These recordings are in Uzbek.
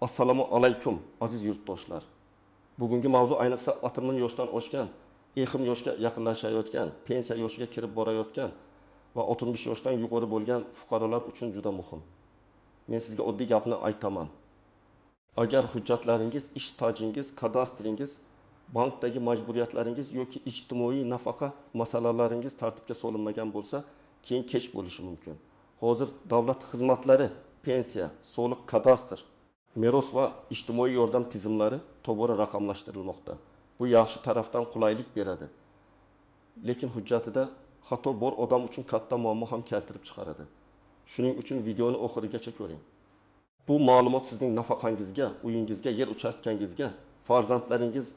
Assalomu alaykum, aziz yurtdoshlar. Bugungi mavzu ayniqsa 60 yoshdan oshgan, ehim yoshga yaqinlashayotgan, pensiya yoshiga kirib borayotgan va 65 yoshdan yuqori bo'lgan fuqarolar uchun juda muhim. Men sizga oddiy gapni aytaman. Agar hujjatlaringiz, ish stajingiz, kadastringiz, bankdagi majburiyatlaringiz yoki ijtimoiy nafaqa masalalaringiz tartibga solinmagan bo'lsa, keyin kech bo'lishi mumkin. Hozir davlat xizmatlari, pensiya, soliq, kadastr, meros va ijtimoiy yordam tizimlari tobora raqamlashtirilmoqda. Bu yaxshi tarafdan qulaylik beradi. Lekin hujjatida xato bor odam uchun katta muammo ham keltirib chiqaradi. Shuning uchun videoni oxirigacha ko'ring. Bu ma'lumot sizning nafaqangizga, uyingizga, yer uchastkangizga, farzandlaringiz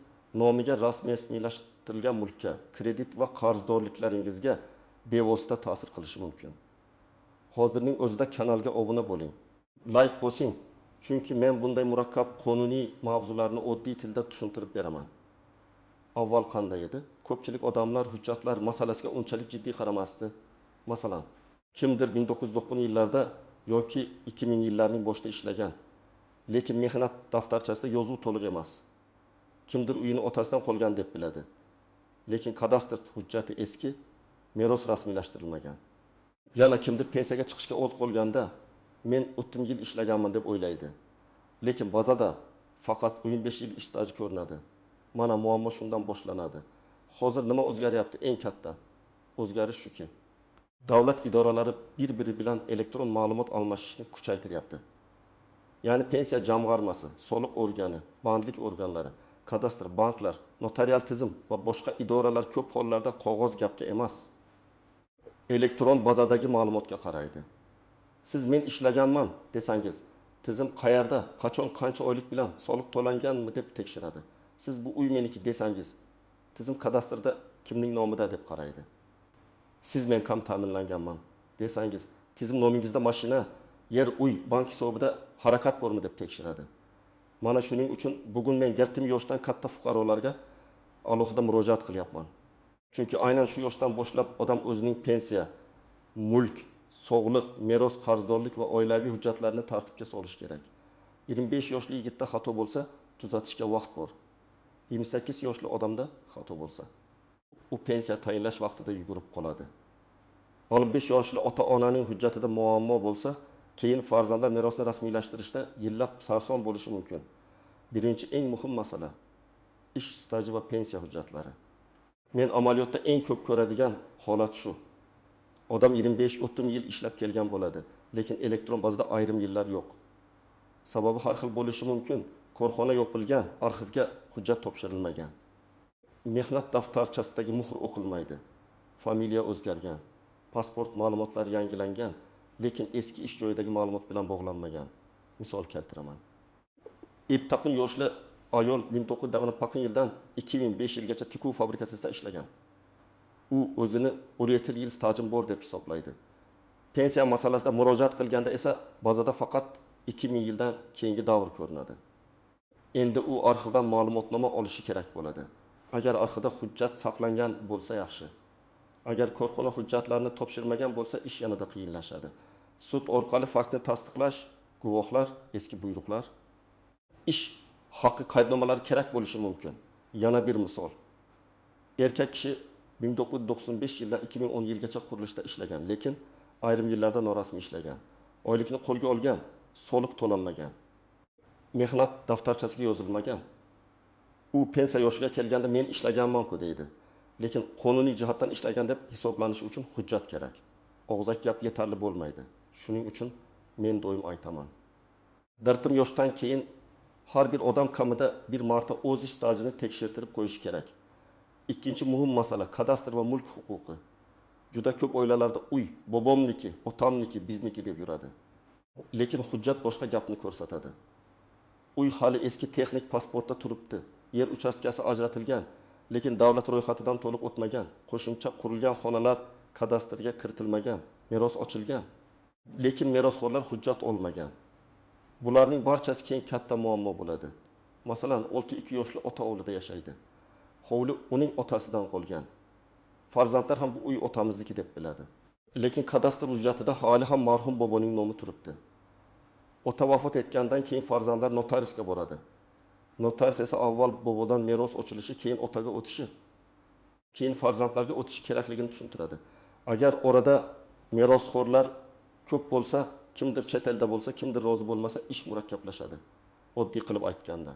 nomiga rasmiylashtirilgan mulkka, kredit va qarzdorliklaringizga bevosita ta'sir qilishi mumkin. Hozirning o'zida kanalga obuna bo'ling. Like bosing, chunki men bunday murakkab qonuniy mavzularni oddiy tilda tushuntirib beraman. Avval qanday edi? Ko'pchilik odamlar hujjatlar masalasiga unchalik jiddiy qaramasdi. Masalan, kimdir 1990-yillarda yoki 2000-yillarning boshida ishlagan, lekin mehnat daftarchasida yozuv to'liq emas. Kimdir uyini otasidan qolgan deb biladi, lekin kadastr hujjati eski, meros rasmiylashtirilmagan. Yana kimdir pensiyaga chiqishga oz qolganda men 30 yil ishlaganman deb o'ylaydi. Lekin bazada faqat 15 yil ish staji ko'rinadi. Mana muammo shundan boshlanadi. Hozir nima o'zgaryapti? Eng katta o'zgarish shuki, davlat idoralari bir-biri bilan elektron ma'lumot almashishni kuchaytiryapti. Ya'ni pensiya jamg'armasi, soliq organi, bandlik organlari, kadastr, banklar, notarial tizim va boshqa idoralar ko'p hollarda qog'oz gapga emas, elektron bazadagi ma'lumotga qaraydi. Siz men ishlaganman desangiz, tizim qayerda, qachon, qancha oylik bilan soliq to'langanmi deb tekshiradi. Siz bu uy meniki desangiz, tizim kadastrda kimning nomida deb qaraydi. Siz men kam ta'minlanganman desangiz, tizim nomingizda mashina, yer, uy, bank hisobida harakat bormi deb tekshiradi. Mana shuning uchun bugun men 20 yoshdan katta fuqarolarga alohida murojaat qilyapman. Chunki aynan shu yoshdan boshlab odam o'zining pensiya, mulk, sog'liq, meros, qarzdorlik va oilaviy hujjatlarini tartibga solish kerak. 25 yoshli yigitda xato bo'lsa, tuzatishga vaqt bor. 28 yoshli odamda xato bo'lsa, u pensiya tayinlash vaqtida yugurib qoladi. 65 yoshli ota-onaning hujjatida muammo bo'lsa, keyin farzandlar merosni rasmiylashtirishda yillab sarson bo'lishi mumkin. Birinchi eng muhim masala ish staji va pensiya hujjatlari. Men amaliyotda eng ko'p ko'radigan holat shu. Odam 25-30 yil ishlab kelgan bo'ladi, lekin elektron bazada ayrim yillar yo'q. Sababi har xil bo'lishi mumkin. Korxona yopilgan, arxivga hujjat topshirilmagan. Mehnat daftarchasidagi muhr o'qilmaydi. Familiya o'zgargan, pasport ma'lumotlari yangilangan, lekin eski ish joyidagi ma'lumot bilan bog'lanmagan. Misol keltiraman. Eptaqin yoshli ayol 1990 yildan 2005 yilgacha tikuv fabrikasida ishlagan. U o'zini 17 yil stajim bor deb hisoblaydi. Pensiya masalasida murojaat qilganda esa bazada faqat 2000 yildan keyingi davr ko'rinadi. Endi u arxivdan ma'lumotnoma olishi kerak bo'ladi. Agar arxivda hujjat saqlangan bo'lsa yaxshi. Agar korxona hujjatlarini topshirmagan bo'lsa, ish yanada qiyinlashadi. Sud orqali faktni tasdiqlash, guvohlar, eski buyruqlar, ish haqi qaydnomalari kerak bo'lishi mumkin. Yana bir misol. Erkak kishi 1995 yildan 2010 yilgacha qurilishda ishlagan, lekin ayrim yillarda norasmiy ishlagan. Oylikni qo'lga olgan, soliq to'lanmagan. Mehnat daftarchasiga yozilmagan. U pensiya yoshiga kelganda men ishlaganman-ku deydi. Lekin qonuniy jihatdan ishlagan deb hisoblanishi uchun hujjat kerak. Og'zaki gap yetarli bo'lmaydi. Shuning uchun men doim aytaman. 40 yoshdan keyin har bir odam kamida bir marta o'z ish stajini tekshirtirib qo'yishi kerak. Ikkinchi muhim masala kadastr va mulk huquqi. Juda ko'p oilalarda uy bobomniki, otamniki, bizniki deb yuradi. Lekin hujjat boshqa gapni ko'rsatadi. Uy hali eski texnik pasportda turibdi. Yer uchastkasi ajratilgan, lekin davlat ro'yxatidan to'liq o'tmagan. Qo'shimcha qurilgan xonalar kadastrga kiritilmagan, meros ochilgan, lekin merosxo'rlar hujjat olmagan. Bularning barchasi keyin katta muammo bo'ladi. Masalan, 62 yoshli ota hovlida yashaydi. Hovli uning otasidan qolgan. Farzandlar ham bu uy otamizniki deb biladi. Lekin kadastr hujjatida hali ham marhum boboning nomi turibdi. Ota vafot etgandan keyin farzandlar notariusga boradi. Notarius esa avval bobodan meros ochilishi, keyin otaga o'tishi, keyin farzandlarga o'tishi kerakligini tushuntiradi. Agar orada merosxo'rlar ko'p bo'lsa, kimdir chet elda bo'lsa, kimdir rozi bo'lmasa, ish murakkablashadi. Oddiy qilib aytganda.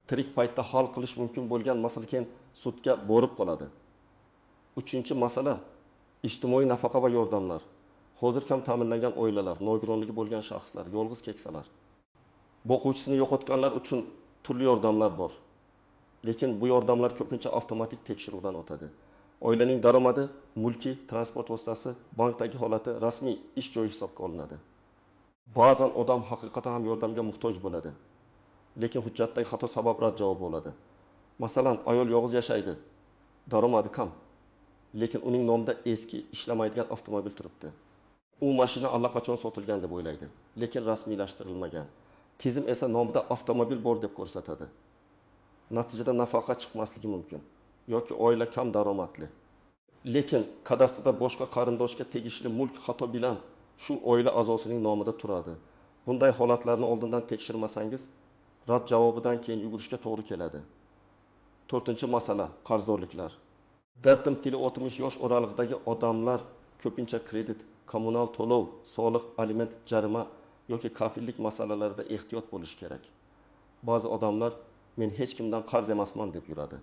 Tirik paytda hal qilish mumkin bo'lgan masala keyin sudga borib qoladi. Uchinchi masala ijtimoiy nafaqa va yordamlar. Hozir kam ta'minlangan oilalar, nogironligi bo'lgan shaxslar, yolg'iz keksalar, boquvchisini yo'qotganlar uchun turli yordamlar bor. Lekin bu yordamlar ko'pincha avtomatik tekshiruvdan o'tadi. Oilaning daromadi, mulki, transport vositasi, bankdagi holati, rasmiy ish joyi hisobga olinadi. Ba'zan odam haqiqatan ham yordamga muhtoj bo'ladi. Lekin hujjatdagi xato sabab rad javobi bo'ladi. Masalan, ayol yolg'iz yashaydi, daromadi kam, lekin uning nomida eski ishlamaydigan avtomobil turibdi. U mashina allaqachon sotilgan deb o'ylaydi, lekin rasmiylashtirilmagan. Tizim esa nomida avtomobil bor deb ko'rsatadi. Natijada nafaqa chiqmasligi mumkin yoki oila kam daromadli. Lekin kadastrda boshqa qarindoshga tegishli mulk xato bilan shu oila a'zosining nomida turadi. Bunday holatlarni oldindan tekshirmasangiz, rad javobidan keyin yugurishga to'g'ri keladi. To'rtinchi masala qarzdorliklar. Dartim tili 60 yosh oralig'idagi odamlar ko'pincha kredit, kommunal to'lov, soliq, aliment, jarima yoki kafillik masalalarida ehtiyot bo'lish kerak. Ba'zi odamlar men hech kimdan qarz emasman deb yuradi.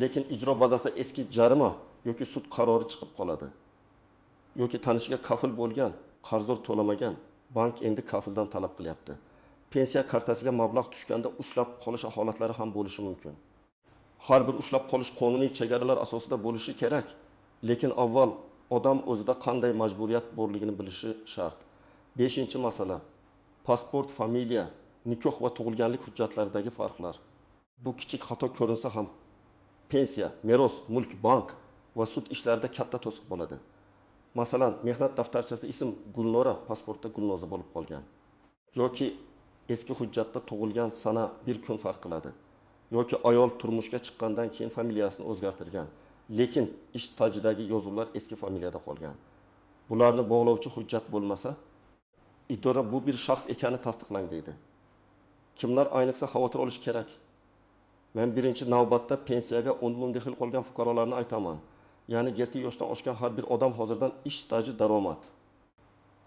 Lekin ijro bazasida eski jarima yoki sud qarori chiqib qoladi. Yoki tanishiga kafil bo'lgan, qarzdor to'lamagan, bank endi kafildan talab qilyapti. Pensiya kartasiga mablag' tushganda ushlab qolish holatlari ham bo'lishi mumkin. Har bir ushlab qolish qonuniy chegaralar asosida bo'lishi kerak, lekin avval odam o'zida qanday majburiyat borligini bilishi shart. 5. masala pasport, familiya, nikoh va tug'ilganlik hujjatlaridagi farqlar. Bu kichik xato ko'rinsa ham pensiya, meros, mulk, bank va sud ishlarida katta to'siq bo'ladi. Masalan, mehnat daftarchasida ism Gulnora, pasportda Gulnoza bo'lib qolgan. Yoki eski hujjatda tug'ilgan sana bir kun farq qiladi. Yoki ayol turmushga chiqqandan keyin familiyasini o'zgartirgan, lekin ish stajidagi yozuvlar eski familiyada qolgan. Bularni bog'lovchi hujjat bo'lmasa, idora bu bir shaxs ekani tasdiqlang deydi. Kimlar ayniqsa xavotir olish kerak? Men birinchi navbatda pensiyaga 10 ming xil qolgan fuqarolarni aytaman. Ya'ni 7 yoshdan oshgan har bir odam hozirdan ish staji, daromad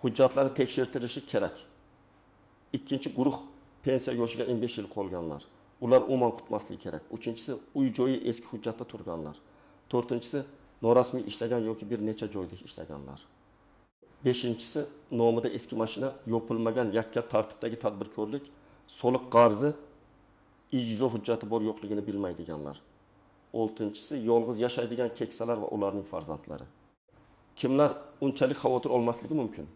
hujjatlarini tekshirtirishi kerak. Ikkinchi guruh pensiya yoshiga 15 yil qolganlar. Ular umuman kutmasligi kerak. Uchinchisi uy joyi eski hujjatda turganlar. To'rtinchisi norasmiy ishlagan yoki bir necha joyda ishlaganlar. Beshinchisi nomida eski mashina, yopilmagan yakka tartibdagi tadbirkorlik, soliq qarzi, ijro hujjati bor yo'qligini bilmaydiganlar. Oltinchisi yolg'iz yashaydigan keksalar va ularning farzandlari. Kimlar unchalik xavotir olmasligi mumkin?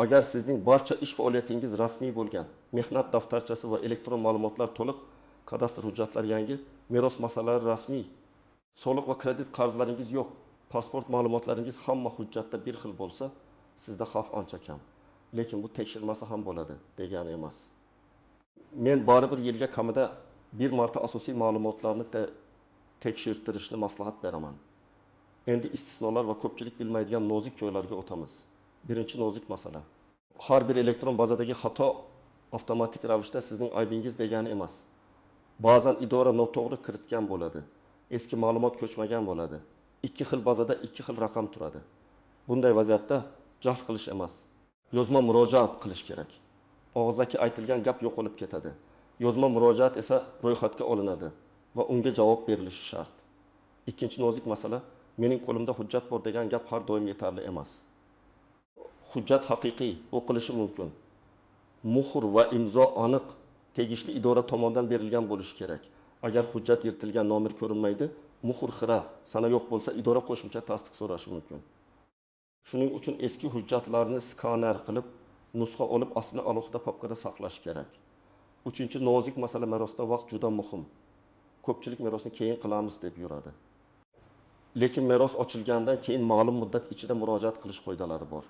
Agar sizning barcha ish faoliyatingiz rasmiy bo'lgan, mehnat daftarchasi va elektron ma'lumotlar to'liq, kadastr hujjatlari yangi, meros masalalari rasmiy, soliq va kredit qarzlaringiz yo'q, pasport ma'lumotlaringiz hamma hujjatda bir xil bo'lsa, sizda xavf ancha kam. Lekin bu tekshirmasa ham bo'ladi degani emas. Men baribir yilga kamida bir marta asosiy ma'lumotlarni tekshirtirishni maslahat beraman. Endi istisnolar va ko'pchilik bilmaydigan nozik joylarga o'tamiz. Birinchi nozik masala. Har bir elektron bazadagi xato avtomatik ravishda sizning aybingiz degani emas. Ba'zan idora noto'g'ri kiritgan bo'ladi. Eski ma'lumot ko'chmagan bo'ladi. Ikki xil bazada ikki xil raqam turadi. Bunday vaziyatda jahl qilish emas, yozma murojaat qilish kerak. Og'zaki aytilgan gap yo'qolib ketadi. Yozma murojaat esa ro'yxatga olinadi va unga javob berilishi shart. Ikkinchi nozik masala, mening qo'limda hujjat bor degan gap har doim yetarli emas. Hujjat haqiqiy o'qilishi mumkin. Muhr va imzo aniq tegishli idora tomonidan berilgan bo'lishi kerak. Agar hujjat yirtilgan, nomer ko'rinmaydi, muhr xira, sana yo'q bo'lsa idora qo'shimcha tasdiq so'rashi mumkin. Shuning uchun eski hujjatlarni skaner qilib, nusxa olib, aslini alohida papkada saqlash kerak. Uchinchi nozik masala, merosda vaqt juda muhim. Ko'pchilik merosni keyin qilamiz deb yuradi. Lekin meros ochilgandan keyin ma'lum muddat ichida murojaat qilish qoidalari bor.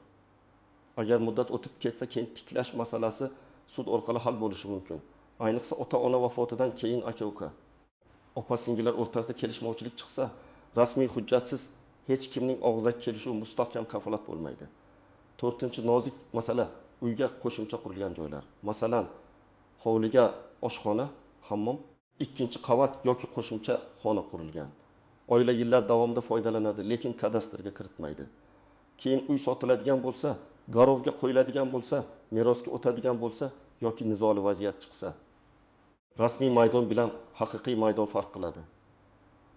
Agar muddat o'tib ketsa, keyin tiklash masalasi sud orqali hal bo'lishi mumkin. Ayniqsa ota-ona vafotidan keyin aka-uka, opa-singillar o'rtasida kelishmovchilik chiqsa, rasmiy hujjatsiz hech kimning og'zaki kelishuvi mustahkam kafolat bo'lmaydi. To'rtinchi nozik masala, Uyga qo'shimcha qurilgan joylar. Masalan, hovliga oshxona, hammom, ikkinchi qavat yoki qo'shimcha xona qurilgan. Oila yillar davomida foydalanadi, lekin kadastrga kiritmaydi. Keyin uy sotiladigan bo'lsa, garovga qo'yiladigan bo'lsa, merosga o'tadigan bo'lsa yoki nizoli vaziyat chiqsa. Rasmiy maydon bilan haqiqiy maydon farq qiladi.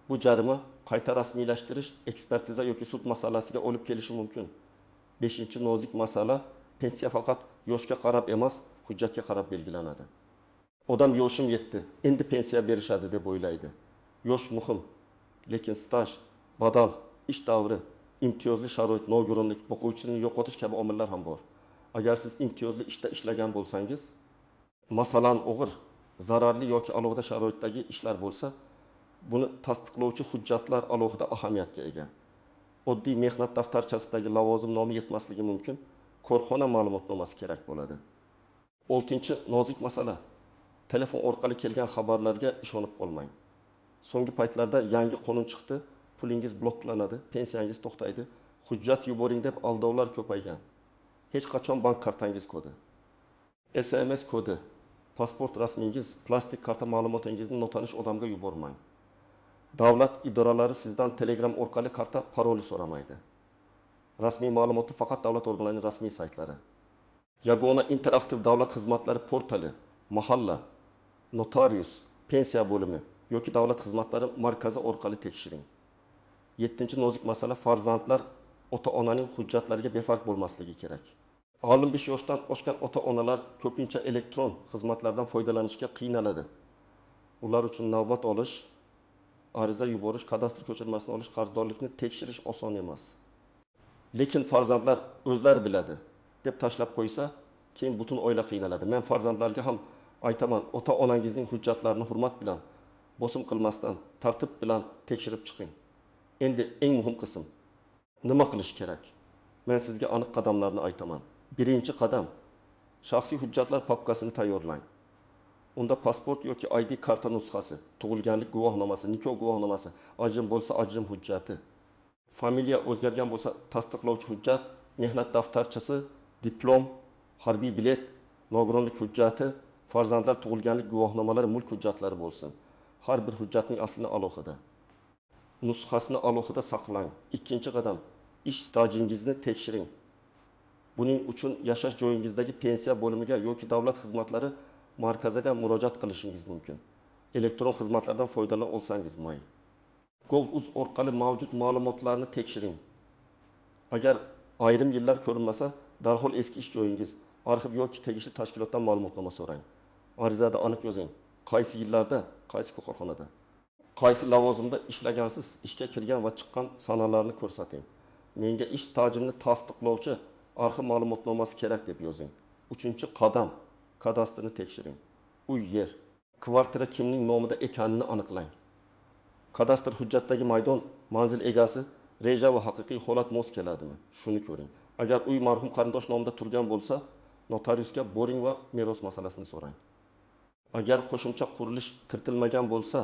Bu jarima qayta rasmiylashtirish, ekspertiza yoki sud masalasiga olib kelishi mumkin. Beshinchi nozik masala: pensiya faqat yoshga qarab emas, hujjatga qarab belgilanadi. Odam yoshim yetdi, endi pensiya berishadi deb o'ylaydi. Yosh muhim, lekin staj, badal, ish davri, imtiyozli sharoit, nogironlik, boquvchini yo'qotish kabi omillar ham bor. Agar siz imtiyozli ishda ishlagan bo'lsangiz, masalan, og'ir, zararli yoki alohida sharoitdagi ishlar bo'lsa, buni tasdiqlovchi hujjatlar alohida ahamiyatga ega. Oddiy mehnat daftarchasidagi lavozim nomi yetmasligi mumkin, korxona ma'lumotnomasi kerak bo'ladi. Oltinchi nozik masala: telefon orqali kelgan xabarlarga ishonib qolmang. So'nggi paytlarda yangi qonun chiqdi, pulingiz bloklanadi, pensiyangiz to'xtaydi, hujjat yuboring deb aldovlar ko'paygan. Hech qachon bank kartangiz kodi, SMS kodi, pasport rasmingiz, plastik karta ma'lumotingizni notanish odamga yubormang. Davlat idoralari sizdan Telegram orqali karta paroli so'ramaydi. Rasmiy ma'lumotni faqat davlat organlarining rasmiy saytlari, Yagona interaktiv davlat xizmatlari portali, mahalla, notarius, pensiya bo'limi yoki davlat xizmatlari markazi orqali tekshiring. Yettinchi nozik masala: farzandlar ota-onaning hujjatlariga befarq bo'lmasligi kerak. 65 yoshdan oshgan ota-onalar ko'pincha elektron xizmatlardan foydalanishga qiynaladi. Ular uchun navbat olish, ariza yuborish, kadastr ko'chirmasini olish, qarzdorlikni tekshirish oson emas. Lekin farzandlar o'zlari biladi deb tashlab qo'ysa, keyin butun oila qiynaladi. Men farzandlarga ham aytaman, ota-onangizning hujjatlarini hurmat bilan, bosim qilmasdan, tartib bilan tekshirib chiqing. Endi eng muhim qism. Nima qilish kerak? Men sizga aniq qadamlarni aytaman. Birinchi qadam: shaxsiy hujjatlar papkasini tayyorlang. Unda pasport yoki ID karta nusxasi, tug'ilganlik guvohnomasi, nikoh guvohnomasi, ajrim bo'lsa ajrim hujjati, familiya o'zgargan bo'lsa tasdiqlovchi hujjat, mehnat daftarchasi, diplom, harbiy bilet, nogironlik hujjati, farzandlar tug'ilganlik guvohnomalari, mulk hujjatlari bo'lsin. Har bir hujjatning aslini alohida, nusxasini alohida saqlang. Ikkinchi qadam: ish stajingizni tekshiring. Buning uchun yashash joyingizdagi pensiya bo'limiga yoki davlat xizmatlari markaziga murojaat qilishingiz mumkin. Elektron xizmatlardan foydalana olsangiz may. Gov.uz orqali mavjud ma'lumotlarni tekshiring. Agar ayrim yillar ko'rinmasa, darhol eski ish joyingiz, arxiv yoki tegishli tashkilotdan ma'lumotnoma so'rang. Arizada aniq yozing. Qaysi yillarda, qaysi korxonada, qaysi lavozimda ishlagansiz, ishga kirgan va chiqqan sanalarni ko'rsating. Menga ish stajimni tasdiqlovchi arxiv ma'lumotnomasi kerak deb yozing. Uchinchi qadam: kadastrni tekshiring. Uy, yer, kvartira kimning nomida ekanini aniqlang. Kadastr hujjatdagi maydon, manzil egasi, reja va haqiqiy holat mos keladimi? Shuni ko'ring. Agar uy marhum qarindosh nomida turgan bo'lsa, notariusga boring va meros masalasini so'rang. Agar qo'shimcha qurilish kiritilmagan bo'lsa,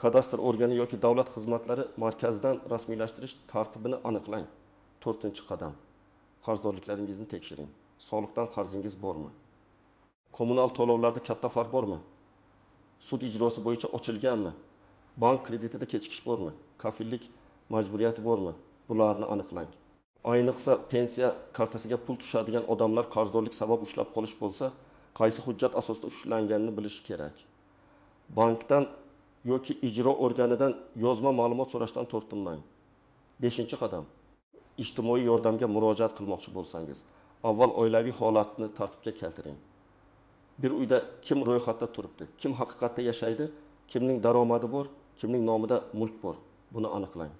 kadastr organi yoki davlat xizmatlari markazidan rasmiylashtirish tartibini aniqlang. To'rtinchi qadam: qarzdorliklaringizni tekshiring. Soliqdan qarzingiz bormi? Kommunal to'lovlarda katta farq bormi? Sud ijrosi bo'yicha ochilganmi? Bank kreditida kechikish bormi? Kafillik majburiyati bormi? Bularni aniqlang. Ayniqsa pensiya kartasiga pul tushadigan odamlar qarzdorlik sabab ushlab qolish bo'lsa, qaysi hujjat asosida ushlanganini bilishi kerak. Bankdan yoki ijro organidan yozma ma'lumot so'rashdan tortinmang. Beshinchi qadam: ijtimoiy yordamga murojaat qilmoqchi bo'lsangiz, avval oilaviy holatni tartibga keltiring. Bir uyda kim ro'yxatda turibdi, kim haqiqatda yashaydi, kimning daromadi bor, kimning nomida mulk bor, buni aniqlang.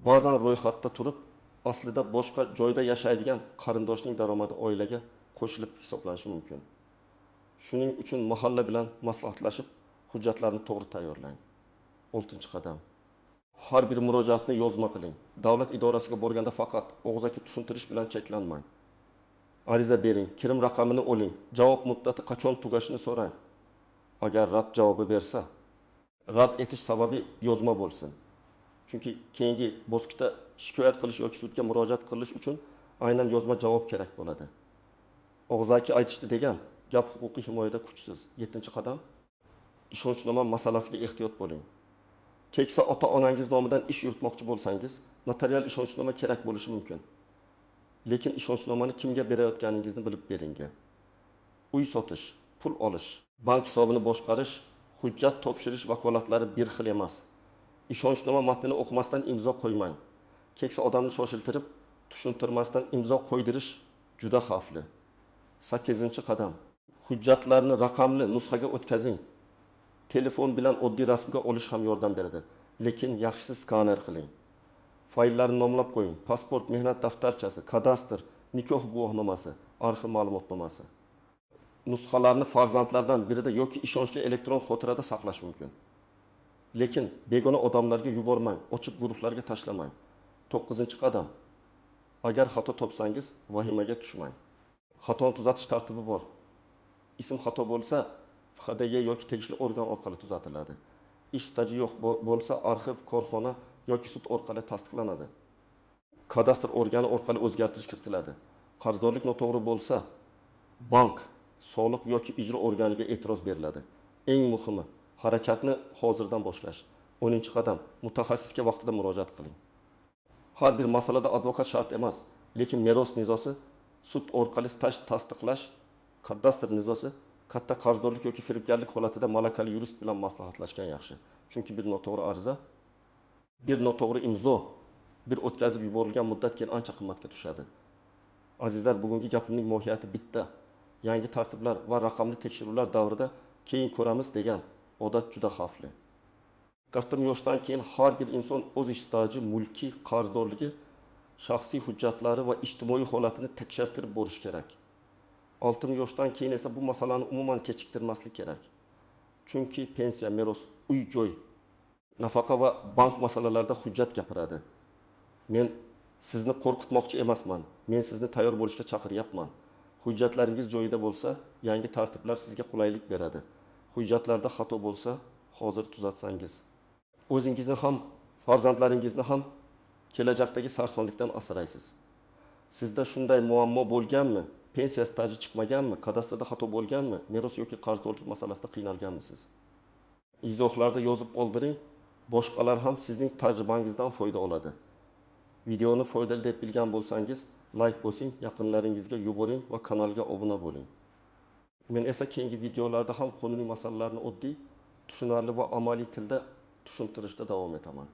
Ba'zan ro'yxatda turib, aslida boshqa joyda yashaydigan qarindoshning daromadi oilaga qo'shilib hisoblanishi mumkin. Shuning uchun mahalla bilan maslahatlashib, hujjatlarni to'g'ri tayyorlang. Oltinchi qadam: har bir murojaatni yozma qiling. Davlat idorasiga borganda faqat og'zaki tushuntirish bilan cheklanmang. Ariza bering, kirim raqamini oling, javob muddati qachon tugashini so'rang. Agar rad javobi bersa, rad etish sababi yozma bo'lsin. Chunki keyingi bosqichda shikoyat qilish yoki sudga murojaat qilish uchun aynan yozma javob kerak bo'ladi. Og'zaki aytishdi degan gap huquqiy himoyada kuchsiz. 7-qadam. Ishonchnoma masalasiga ehtiyot bo'ling. Keksa ota-onangiz nomidan ish yuritmoqchi bo'lsangiz, notarial ishonchnoma kerak bo'lishi mumkin. Lekin ishonchnomani kimga berayotganingizni bilib bering. Uy sotish, pul olish, bank hisobini boshqarish, hujjat topshirish vakolatlari bir xil emas. Ishonchnoma matnini o'qimasdan imzo qo'ymang. Keksa odamni shoshiltirib, tushuntirmasdan imzo qo'ydirish juda xavfli. 8-qadam. Hujjatlarni raqamli nusxaga o'tkazing. Telefon bilan oddiy rasmga olish ham yordam beradi, lekin yaxshisi skaner qiling. Fayllarni nomlab qo'ying. Pasport, mehnat daftarchasi, kadastr, nikoh guvohnomasi, arxiv ma'lumotnomasi. Nusxalarni farzandlardan birida yoki ishonchli elektron xotirada saqlash mumkin. Lekin begona odamlarga yubormang, ochiq guruhlarga tashlamang. 9-qadam. Agar xato topsangiz, vahimaga tushmang. Xatoni tuzatish tartibi bor. Ism xato bo'lsa, FHDG yoki tegishli organ orqali tuzatiladi. Ish staji yo'q bo'lsa, arxiv, korxona yoki sud orqali tasdiqlanadi. Kadastr organi orqali o'zgartirish kiritiladi. Qarzdorlik noto'g'ri bo'lsa, bank, soliq yoki ijro organiga e'tiroz beriladi. Eng muhimi, harakatni hozirdan boshlash. 10-qadam. Mutaxassisga vaqtida murojaat qiling. Har bir masalada advokat shart emas, lekin meros nizosi, sud orqali staj tasdiqlash, kadastr nizosi, katta qarzdorlik yoki firibgarlik holatida malakali yurist bilan maslahatlashgan yaxshi. Chunki bir noto'g'ri ariza, bir noto'g'ri imzo, bir o'tkazib yuborilgan muddat keyin ancha qimmatga tushadi. Azizlar, bugungi gapimning mohiyati bitta. Yangi tartiblar va raqamli tekshiruvlar davrida keyin ko'ramiz degan odat juda xavfli. 40 yoshdan keyin har bir inson o'z ish staji, mulki, qarzdorligi, shaxsiy hujjatlari va ijtimoiy holatini tekshirtirib borish kerak. 60 yoshdan keyin esa bu masalani umuman kechiktirmaslik kerak. Chunki pensiya, meros, uy-joy, nafaqa va bank masalalarida hujjat gapiradi. Men sizni qo'rqitmoqchi emasman. Men sizni tayyor bo'lishga chaqiryapman. Hujjatlaringiz joyida bo'lsa, yangi tartiblar sizga qulaylik beradi. Hujjatlarda xato bo'lsa, hozir tuzatsangiz, o'zingizni ham, farzandlaringizni ham kelajakdagi sarsonlikdan asraysiz. Sizda shunday muammo bo'lganmi? Pensiya staji chiqmaganmi? Kadastrda xato bo'lganmi? Meros yoki qarzdorlik masalasida qiynalganmisiz? Izohlarda yozib qoldiring. Boshqalar ham sizning tajribangizdan foyda oladi. Videoni foydali deb bilgan bo'lsangiz, like bosing, yaqinlaringizga yuboring va kanalga obuna bo'ling. Men esa keyingi videolarda ham qonuniy masalalarni oddiy, tushunarli va amaliy tilda tushuntirishda davom etaman.